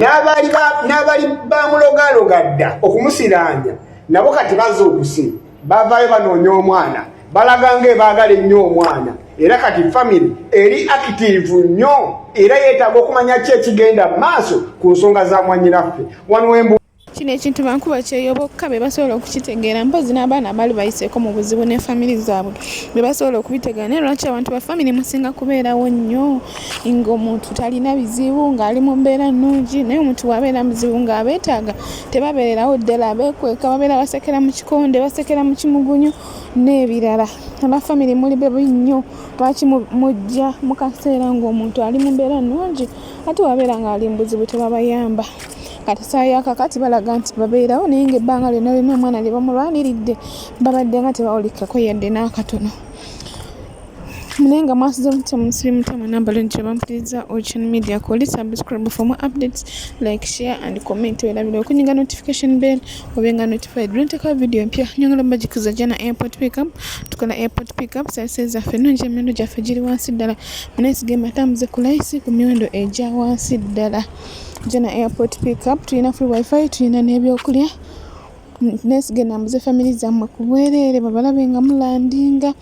N'abaali bamulogaloga dda okumusiraanya nabo kati bazuukuse, bavaayo banoonya omwana, balaga nga ebaagala ennyo omwana. Era kati famire eri active nnyo era yeetaaga okumanya ki ekigenda mu maaso ku nsonga za mwannyinaffe. Wano wembu Kino ekintu bankuba kyeyo bokka be basobola okukitegeera, mpozi n'abaana abaali bayiseeko mu buzibu ne famire zaabwe be basobola okubitegeera. Naye lwaki abantu ba famire musinga kubeerawo nnyo ng'omuntu talina bizibu, ng'ali mu mbeera nnungi, naye omuntu bw'abeera mu buzibu ng'abeetaaga tebabeererawo ddala, beekweka, babeera basekera mu kikonde, basekera mu kimugunyu n'ebirala. Aba famire muli bebi nnyo, lwaki mujja mu kaseera ng'omuntu ali mu mbeera nnungi, ate bw'abeera ng'ali mu buzibu tebabayamba? Kati ssaawa ya kaakati balaga nti babeerawo, naye ng'ebbanga lyonna lyonna omwana lye bamulwaniridde babadde nga tebawulikikako yadde n'akatono. Naye nga mwasuze mutya, musiri mutya mwenna abalungi abampuliriza Ocean Media? Koli subscribe for more updates, like, share and comment. Werabira okunyiga notification bell obe nga notified lwenteekawo video empya. Nyongera mbajjukiza, Jana Airport Pickup, tukola airport pickup services zaffe ennungi, emiwendo gyaffe giri wansi ddala. Muneesige mbatambuze ku layisi ku miwendo egya wansi ddala. Jana Airport Pickup tulina free WiFi, tulina n'ebyokulya. Neesige nambuze famire zammwe ku bwereere, babalabe nga mulandinga.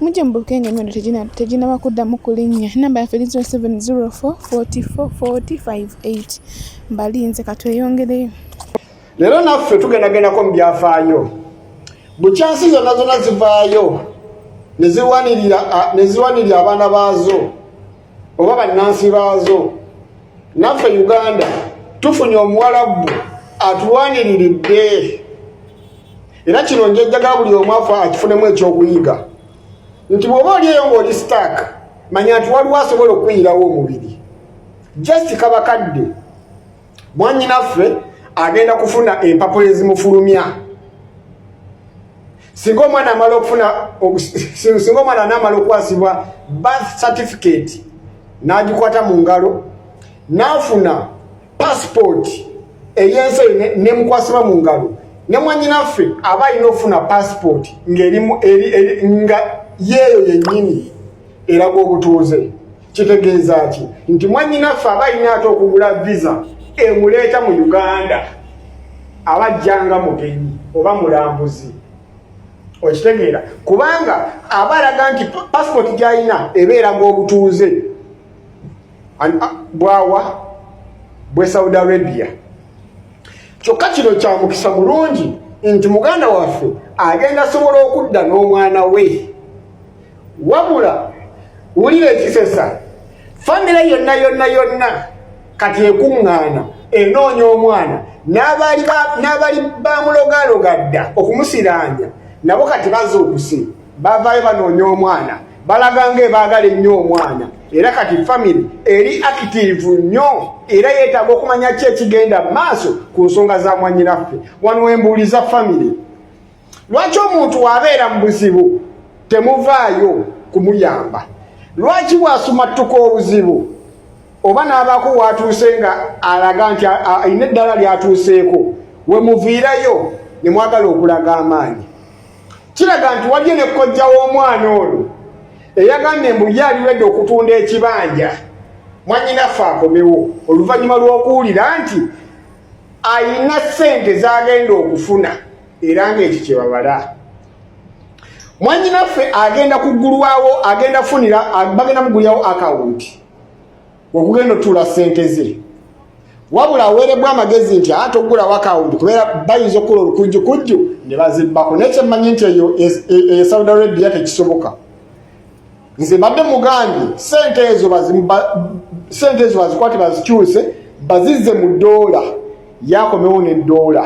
Mujje mubuuke nga emiwendo teginaba kuddamu kulinnya. Namba yaffe eri 0704 44 40 58. Mbalinze, katweyongereyo. Leero naffe tugendagendako mu byafaayo. Bukyansi zonna zonna zivaayo ne zirwanirira abaana baazo oba bannansi baazo. Naffe Uganda tufunye omuwalabbu atulwaniriridde, era kino njejjagala buli omu afa akifunemu ekyokuyiga nti bw'oba oli eyo ng'oli stuck, manya nti waliwo asobola okuyirawo omubiri. Just kaba kadde. Mwannyinaffe agenda kufuna empapula ezimufulumya singa omwana anaamala okukwasibwa birth certificate n'agikwata mu ngalo, n'afuna passport ey'ensi eyo nemukwasibwa mu ngalo, ne mwannyinaffe aba alina okufuna passport nga yeeyo yennyini eraga obutuuze. Kitegeeza ki? Nti mwannyinaffe aba alina ate okugula visa emuleeta mu Uganda, aba ajjanga mugenyi oba mulambuzi. Okitegeera? Kubanga aba alaga nti passport gy'alina eba eraga obutuuze bwawa bwe Saudi Arabia. Kyokka kino kya mukisa mulungi nti muganda waffe agenda asobola okudda n'omwana we. Wabula wulira ekisesa, famire yonna yonna yonna kati ekuŋŋaana enoonya omwana. N'abaali bamulogaloga dda okumusiraanya nabo kati bazuukuse, bavaayo banoonya omwana, balaga nga ebaagala ennyo omwana. Era kati famire eri active nnyo era yeetaaga okumanya ki ekigenda mu maaso ku nsonga za mwannyinaffe. Wano wembuuliza famire, lwaki omuntu wabeera mu buzibu temuvaayo kumuyamba? Lwaki bw'asumattuka obuzibu oba n'abaako watuuse nga alaga nti alina eddala lyatuuseeko, we muviirayo ne mwagala okulaga amaanyi? Kiraga nti waliyo ne kojja w'omwana ono eyagambye mbu ye aliwedde okutunda ekibanja mwannyinaffe akomewo, oluvannyuma lw'okuwulira nti ayina ssente z'agenda okufuna, era ng'ekyo kye babala mwannyinaffe agenda kuggulwawo, agenda kufunira, bagenda mugulyawo akawunti okugenda otuula ssente ze. Wabula aweerebbwa amagezi nti ate okugulawo akawunti kubeera bayinza okukola olukujjukujju ne bazibbako. Naye kyemmanyi nti eyo e Saudi Arabia tekisoboka. Nze mbadde mugambye sente ezo bazikwate, bazikyuse, bazizze mu ddoola, yakomewo n'eddoola.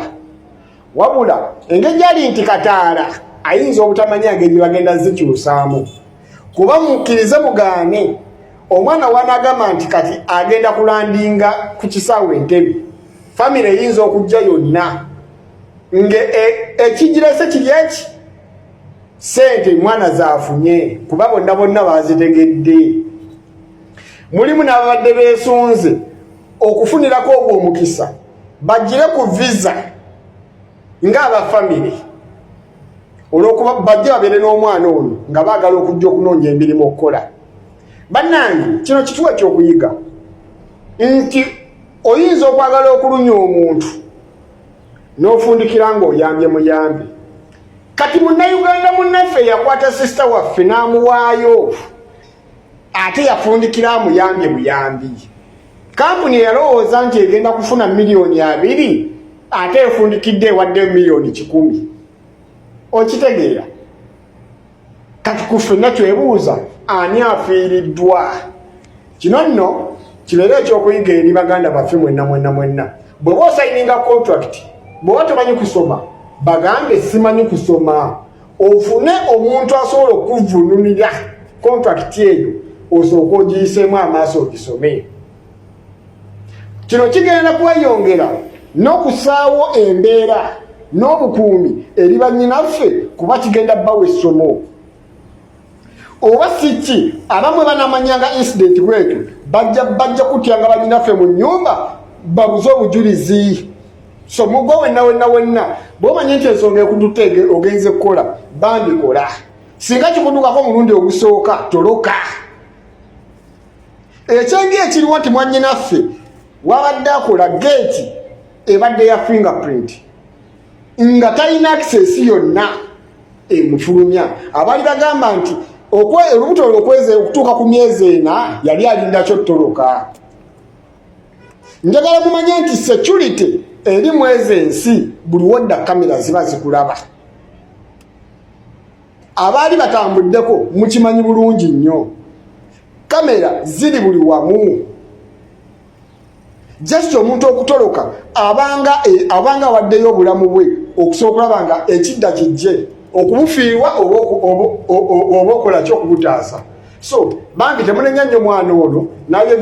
Wabula engeri gyali nti kataala ayinza obutamanya ngeri bagenda zikyusaamu, kuba mukkirize mugaane, omwana wanagamba nti kati agenda kulandinga ku kisaawe Entebe, famire eyinza okujja yonna nge ekigirese kiri eki sente mwana zafunye, kuba bonna bonna bazitegedde. Mulimu n'ababadde beesunze okufunirako ogwo omukisa bagire ku visa ng'abafamire, olwokuba bajje babeere n'omwana ono nga baagala okujja okunoonya emirimu okukola. Bannange, kino kituwa ekyokuyiga nti Oyinza okwagala okulumya omuntu n'ofundikira ng'oyambye muyambi. Kati Munnayuganda munnaffe yakwata sisita waffe n'amuwaayo, ate yafundikira amuyambye buyambi. Kampuni eyalowooza nti egenda kufuna 20 miliyoni, ate efundikidde ewadde 100 miliyoni. Okitegeera? Kati ku ffenna twebuuza, ani afiiriddwa? Kino nno kibeere ekyokuyiga eri baganda baffe mwenna mwenna mwenna. Bw'oba osayininga contract, bw'oba tomanyi kusoma, bagambe, "Simanyi kusoma," ofune omuntu asobola okuvununira contract eyo, osooka ogiyiseemu amaaso, ogisome. Kino kigenda kweyongera n'okusaawo embeera n'obukuumi eri bannyinaffe, kuba kigenda bbawa essomo. Oba si ki, abamwe banamanyanga incident bwetyo, bajja kutyanga bannyinaffe mu nnyumba, babuze obujulizi. So mugwa wenna wenna wenna, bwomanye nti ensonga ekututte ogenze kukola, bambikola. Singa kikutukako omulundi ogusooka, toloka. Ekyengi ekiriwo nti mwannyinaffe wabadde akola, geeti ebadde ya fingerprint, nga talina access yonna emufulumya. Abaali bagamba nti olubuto olwo okwezi okutuuka ku myezi 4, yali alindakyo ttoloka. Njagala mumanye nti security eri mwezi ensi, buli wodda kamera ziba zikulaba. Abaali batambuddeko mukimanyi bulungi nnyo, kamera ziri buli wamu. Just omuntu okutoloka abanga awaddeyo obulamu bwe okusobola okulaba nga ekidda kijje okubufiirwa oba okola ki okubutaasa. So bambi temunenya nnyo mwana ono. Nali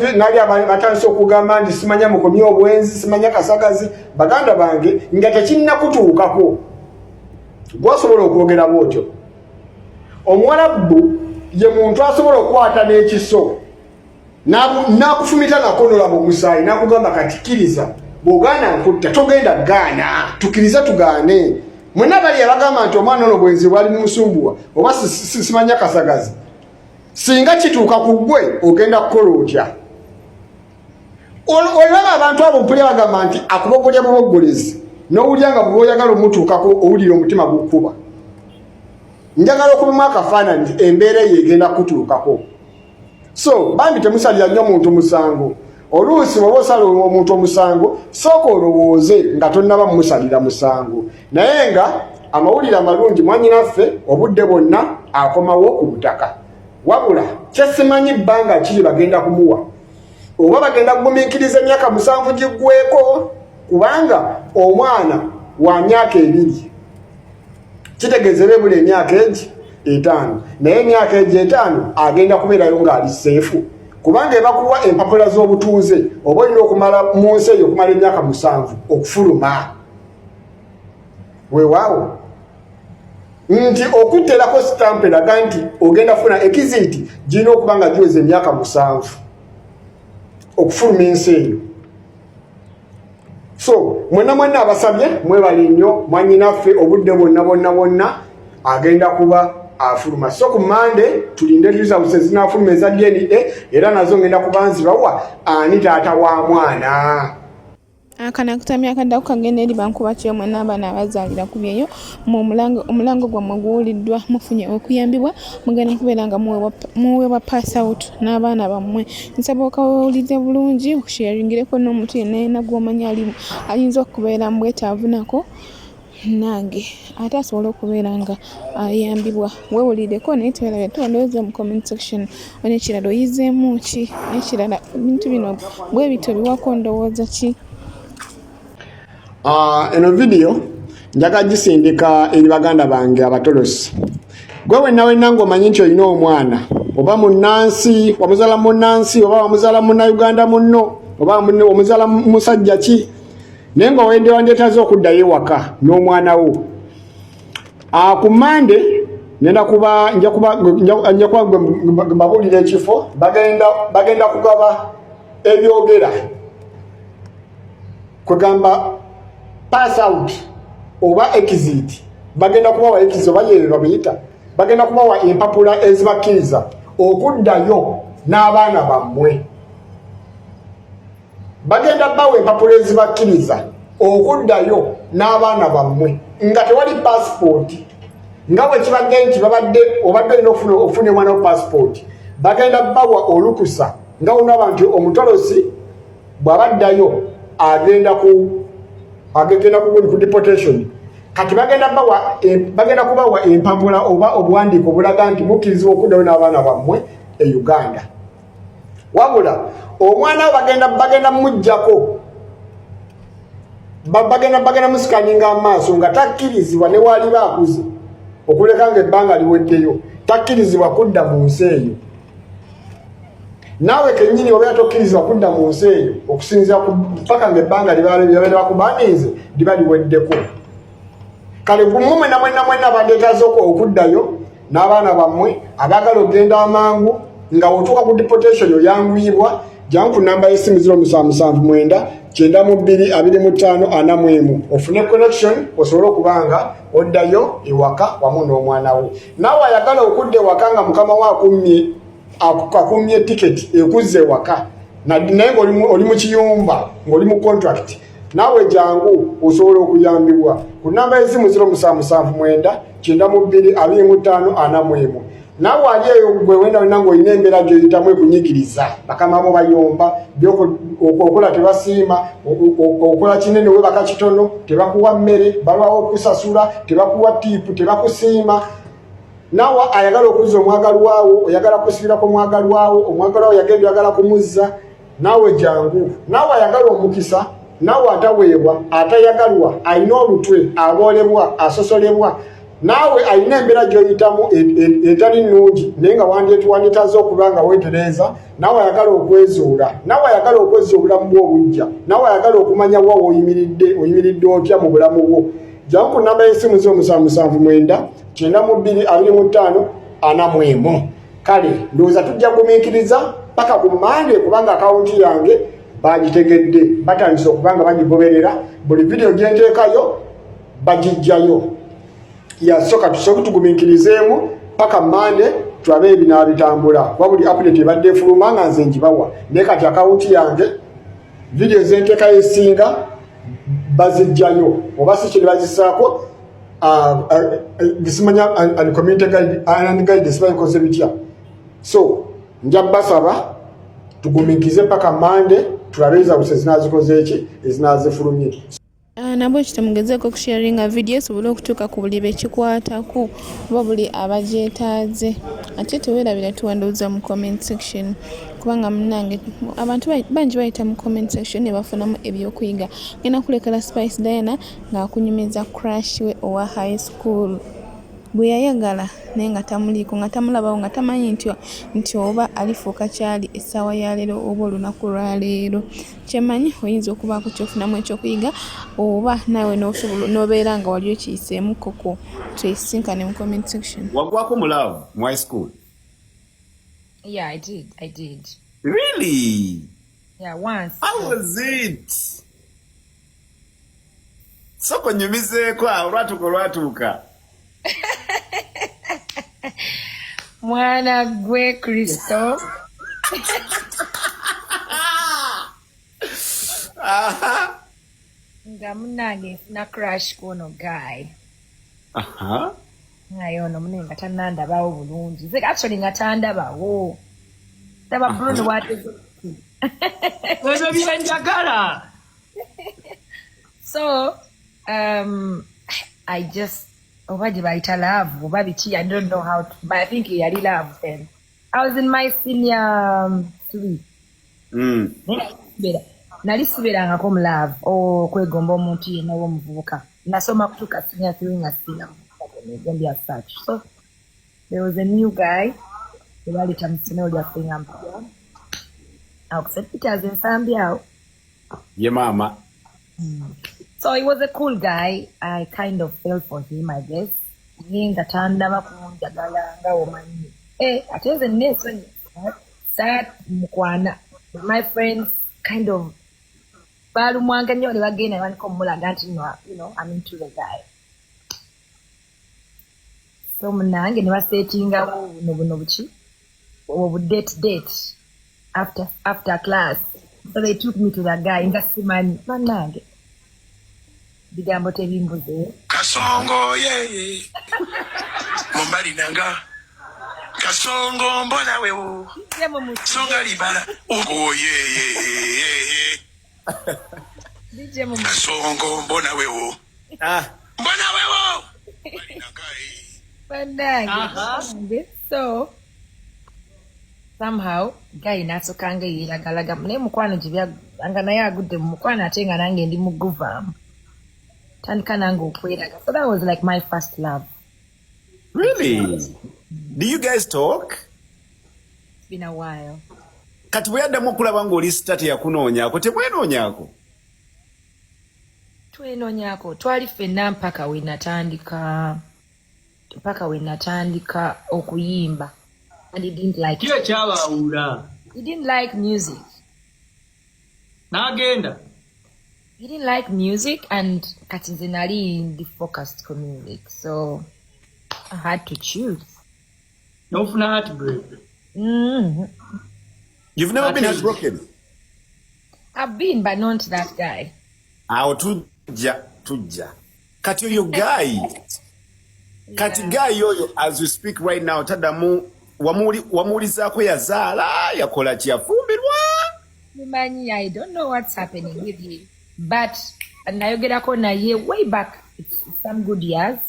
batandise okugamba nti simanya mukomye obwenzi, simanya kasagazi. Baganda bange, nga tekinnakutuukako gwasobola okwogera bwotyo. Omuwalabbu ye muntu asobola okukwata n'ekiso nakufumita nako, nolaba omusaayi, nakugamba, "Kati kkiriza, bw'ogaana nkutta." Togenda gaana, tukkirize tugaane. Mwena bali abagamba nti omwana ono bwenzi bwali mumusumbuwa oba simanya kasagazi, singa kituuka ku ggwe, ogenda kukola otya? Olaba abantu abo mpulya bagamba nti akubogolya buboggolezi, n'owulya nga bwe oyagala omutuukako owulira omutima gukkuba. Njagala okubimu akafaananyi nti embeera eyo egenda kutuukako. So bambi temusalira nnyo muntu musango. Oluusi bw'oba osala omuntu omusango, sooka olowooze nga tonnaba mumusalira musango. Naye nga amawulire amalungi, mwanyinaffe obudde bwonna akomawo ku butaka. Wabula kyesimanyi bbanga kiri bagenda kumuwa, oba bagenda kugumiikiriza emyaka 7 giggweko, kubanga omwana wa myaka 2, kitegeeza eba ebula emyaka egi 5. Naye emyaka egyo 5 agenda kubeerayo ng'ali safe, kubanga ebakuwa empapula z'obutuuze oba olina okumala mu nsi eyo okumala emyaka 7 okufuluma. Weewaawo nti okutterako sitampu eraga nti ogenda kufuna exit, girina okuba nga giweza emyaka 7 okufuluma ensi eyo. So mwenna mwenna abasabye, mwebale nnyo. Mwannyinaffe obudde bwonna bwonna bwonna agenda kuba afuluma. So ku Mande tulinde results ezinaafuluma eza DNA, era nazo ngenda kuba nzibawa ani taata wa mwana. Akana kutamya akaddako kagenda eri bankuba kyeyo mwenna abaana abazaalira ku byeyo. Mu omulango gwammwe guwuliddwa, mufunye okuyambibwa, mugenda kubeera nga muweebwa pass out n'abaana bammwe. Nsaba okawulirize bulungi, osharingireko n'omuntu yenna yenna gw'omanyi ayinza okubeera mu bwetaavu nako nange ate asobole okubeera nga ayambibwa. Weewulireko, naye tewerabira tuwa mu comment section. N'ekirala, oyizeemu ki? N'ekirala, ebintu bino bwe bityo biwako ndowooza ki? Ah, eno vidiyo njaga gisindika eri baganda bange abatolosi. Gwe wenna wenna ng'omanyi nti olina omwana, oba munnansi wamuzaala munnansi, oba wamuzaala Munnayuganda munno, oba wamuzaala musajja ki, naye nga owedde wandyetaze okuddayo ewaka n'omwana wo. Ah, ku Mande ngenda kuba nja kuba mbabuulira ekifo bagenda kugaba ebyogera, kwegamba pass out oba exit. Bagenda kubawa exit, oba yebyo babiyita, bagenda kubawa empapula ezibakkiriza okuddayo n'abaana bammwe. Bagenda bawa empapula ezibakkiriza okuddayo n'abaana bammwe nga tewali paasipooti, nga bwe kibadde nti babadde obadde olina okufuna omwana wo paasipooti. Bagenda bawa olukusa nga olaba nti omutolosi bw'abaddayo agenda ku agenda ku deportation. Kati bagenda kubawa empapula oba obuwandiiko obulaga nti mukkirizibwa okuddayo n'abaana bammwe e Uganda. Wabula omwana we bagenda muggyako, bagenda musikaninga amaaso nga takkirizibwa ne waliba akuze, okuleka nga ebbanga liweddeyo, takkirizibwa kudda mu nsi eyo. Naawe kennyini obeera tokkirizibwa kudda mu nsi eyo okusinziira paka nga ebbanga libabeera bakubaninze liba liweddeko. Kale gumu mwena mwena mwena bandeetaze okuddayo n'abaana bammwe abaagala okugenda amangu nga otuuka ku deportation oyanguyibwa, jangu ku namba y'essimu 0779 92 25 41 ofune connection osobole okuba nga oddayo ewaka wamu n'omwana wo. Naawe ayagala okudda ewaka nga mukama we akummye tiketi ekuzza ewaka naye ng'oli mu kiyumba, ng'oli mu contract, naawe jangu osobola okuyambibwa ku namba y'essimu 0779 92 25 41. Naawe ali eyo gwe wena wena ng'olina embeera gy'oyitamu ekunyigiriza, bakama bo bayomba, okola tebasiima, okola kinene webaka kitono, tebakuwa mmere, balwawo okusasula, tebakuwa tip, tebakusiima. Naawe ayagala okuzza omwagalwawo, oyagala kusibirako omwagalwawo, omwagalwawo yagenda oyagala kumuzza, naawe jangu. Naawe ayagala omukisa, naawe ataweebwa, atayagalwa, alina olutwe, aboolebwa, asosolebwa, naawe alina embeera gy'oyitamu etali nnungi naye nga wandyetaze okuba nga weetereeza, naawe ayagala okwezuula, naawe ayagala okwezza obulamu bwo obujja, naawe ayagala okumanya wa woyimiridde, oyimiridde otya mu bulamu bwo, jangu ku namba y'essimu 0779 92 25 41. Kale ndowooza tujja kugumiikiriza paka ku Mande, kubanga akawunti yange bagitegedde, batandise okuba nga bagigoberera, buli vidiyo gyenteekayo bagijjayo. Yasoka tusooke tugumiikirizeemu paka Mande tulabe ebinaabitambula, kuba buli update ebadde efuluma nga nze ngibawa, naye kati akawunti yange vidiyo zenteekayo esinga bazijjayo oba si kiri bazisaako simanya community guide siba bikoze bitya. So nja basaba tugumiikirize paka Mande tulabe ezabuse ezinazikoze eki ezinazifulumye. Nabwe kityo mugezeeko okusharinga vidiyo esobole okutuuka ku buli bekikwatako oba buli abagyetaaze. Ate teweerabira tuwandooza mu comment section, kubanga munnange abantu bangi bayita mu comment section ne bafunamu ebyokuyiga. Ngenda kulekera Spice Diana ng'akunyumiza crush we owa high school gwe yayagala naye nga tamuliiko, nga tamulabawo, nga tamanyi nti oba alifuuka kyali essaawa ya leero oba olunaku lwa leero. Kyemmanyi oyinza okubaako ky'ofunamu ekyokuyiga oba naawe n'obeera nga wali okiyiseemu koko. Twesinkane mu comment section. Wagwako mu love mu high school? Yeah, I did. I did. Really? Yeah, once. How was it? Soko nyumizeeko awo olwatuuka olwatuuka. Mwana gwe Kristo. Nga munange nfuna crush kwono guy. Naye ono munene nga tannandabawo bulungi. Nze actually nga tandabawo. Ndaba Bruno bw'ateze. Ebyo byenjagala. So, I just oba gye bayita love oba biki, I don't know how to, but I think yali love then. I was in my senior three. Nali sibeerangako mu love okwegomba omuntu yenna oba omuvubuka. Nasoma kutuuka senior three nga sina negombya as such. So there was a new guy gwe baleeta mu ssomero lyaffe nga mpya awo ku St Peters Ensambi awo. Ye maama. So he was a cool guy. I kind of fell for him, I guess. Naye nga tandaba kunjagala nga omanyi. Eh, ate nze nina ensonyi. Saa mukwana. My friends kind of baalumwanga nnyo ne bagenda ne bandika omulaga nti no, I'm into the guy. So munange ne basetingawo buno buno buki obu date after class. So they took me to the guy nga simanyi, bannange, bigambo tebimbuze. Kasongo yeye mumbalinanga kasongo mbona wewo songa libala ogoyeye. DJ mu Kasongo mbona wewo. Ah. Mbona wewo. Bannange. Aha. So somehow guy n'asooka nga yeeragalaga, naye mukwano gye nga naye agudde mu mukwano, ate nga nange ndi muguvaamu, tandika nange okweraga. So that was like my first love. Really? Do you guys talk? It's been a while. Kati bwe yaddamu okulaba ng'oli star, teyakunoonyaako? Temwenoonyaako? Twenoonyaako, twali ffenna mpaka we natandika okuyimba, and he didn't like Kiyo ekyabaawula? He didn't like music. N'agenda. He didn't like music, and kati nze nali ndi focused ku music, so I had to choose. N'ofuna heartbreak. You've never been Ate- heartbroken? I've been, but not that guy. Awo tujja, tujja. Kati oyo guy, kati guy oyo, as we speak right now, taddamu wamuwulizaako? Yazaala, yakola ki, yafumbirwa? Simanyi, I don't know what's happening with him, but nayogerako naye way back. It's some good years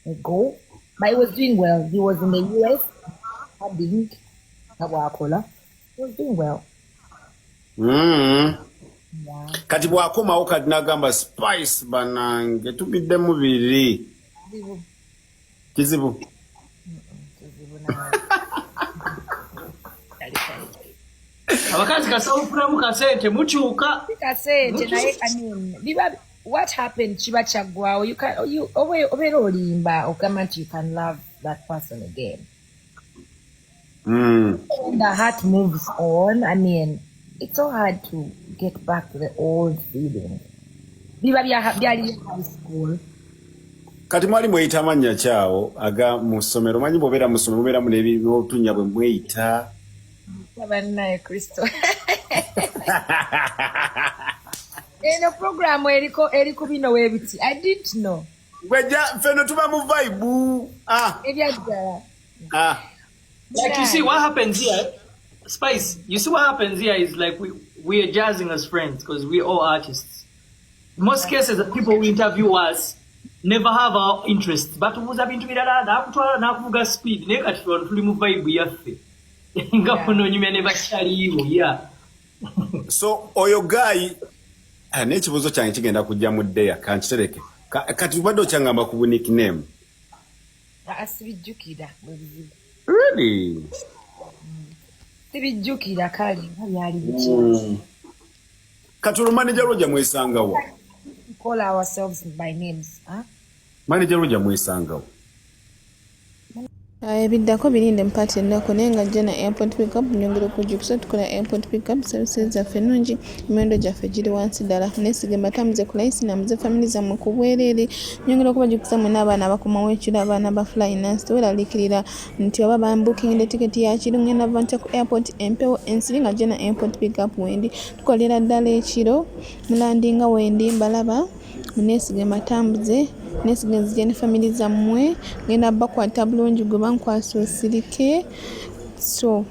ago, but he was doing well. He was in the US studying nga bwakola. He was doing well. Yeah. Kati bw'akomawo kati n'agamba, "Spice, banange, tubiddemu biri." Kizibu. Kizibu. Kizibu nawe. Kale, kale. Abakazi kasawufulamu kasente mukyuka. Si kasente, naye I mean, biba what happened kiba kyaggwawo. You can you obeera olimba ogamba nti you can love that person again. When the heart moves on, I mean, it's so hard to get back to the old feeling. Biba byali high school. Kati mwali mweyita amannya kyawo aga mu ssomero? Manyi bw'obeera mu ssomero mubeeramu n'obutunnya bwe mweyita. Bannaye Kristo, eno programu eriko eri ku bino weebiti. I didn't know. Gwejja ffeno tuba mu vibe, ah. Ebyaddala. Ah. Like, you see what happens here, Spice. You see what happens here is like we are jazzing as friends because we're all artists. Most cases, the people who interview us never have our interests. Batubuuza bintu birala, nakutwala nakuvuga speed. Naye kati wano tuli mu vibe yaffe. Nga kunoonyumya ne bakyaliiwo, yeah. So oyo guy, ah, n'ekibuuzo kyange kigenda kujja mu ddeya, kankitereke. Kati obadde okyangamba ku bu nickname. Ah, sibijjukira bwe bizibu. Really? Sibijjukira, kale nga byali biki. Kati olwo manager Roger mwesangawo? We call ourselves by names, huh? Manager Roger mwesangawo? Ebiddako birinde mpaati ennaku, naye nga jja na airport pickup. Nyongera okujjukiza, tukola airport pickup, services zaffe ennungi, emiwendo gyaffe giri wansi ddala. Neesige mbatambuze ku layisi, namuze family zammwe ku bwereere. Nyongera okubajjukiza mwenna abaana abakomawo ekiro, abaana ba Flynas, teweeraliikirira nti oba bambuukingidde tiketi ya kiro, ngenda va ntya ku airport, empewo ensiri. Nga jja na airport pickup wendi, tukolera ddala ekiro, mulandinga wendi mbalaba. Muneesige mbatambuze, neesige nzije ne family zammwe, ngenda bakwata bulungi, gwe bankwasa osirike. So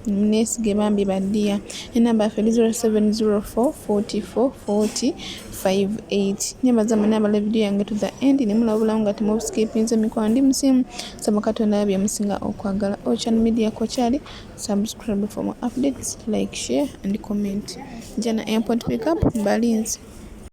muneesige bambi baddiya. Enamba yaffe eri 0704 44 40 58. Nebaza mwenna abala vidiyo yange to the end, ne mulaba obulamu nga temubuskipinze. Mikwano, ndi musimu, saba Katonda bye musinga okwagala. Ochan Media kokyali, subscribe for more updates, like, share and comment. Jana airport pickup mbalinzi.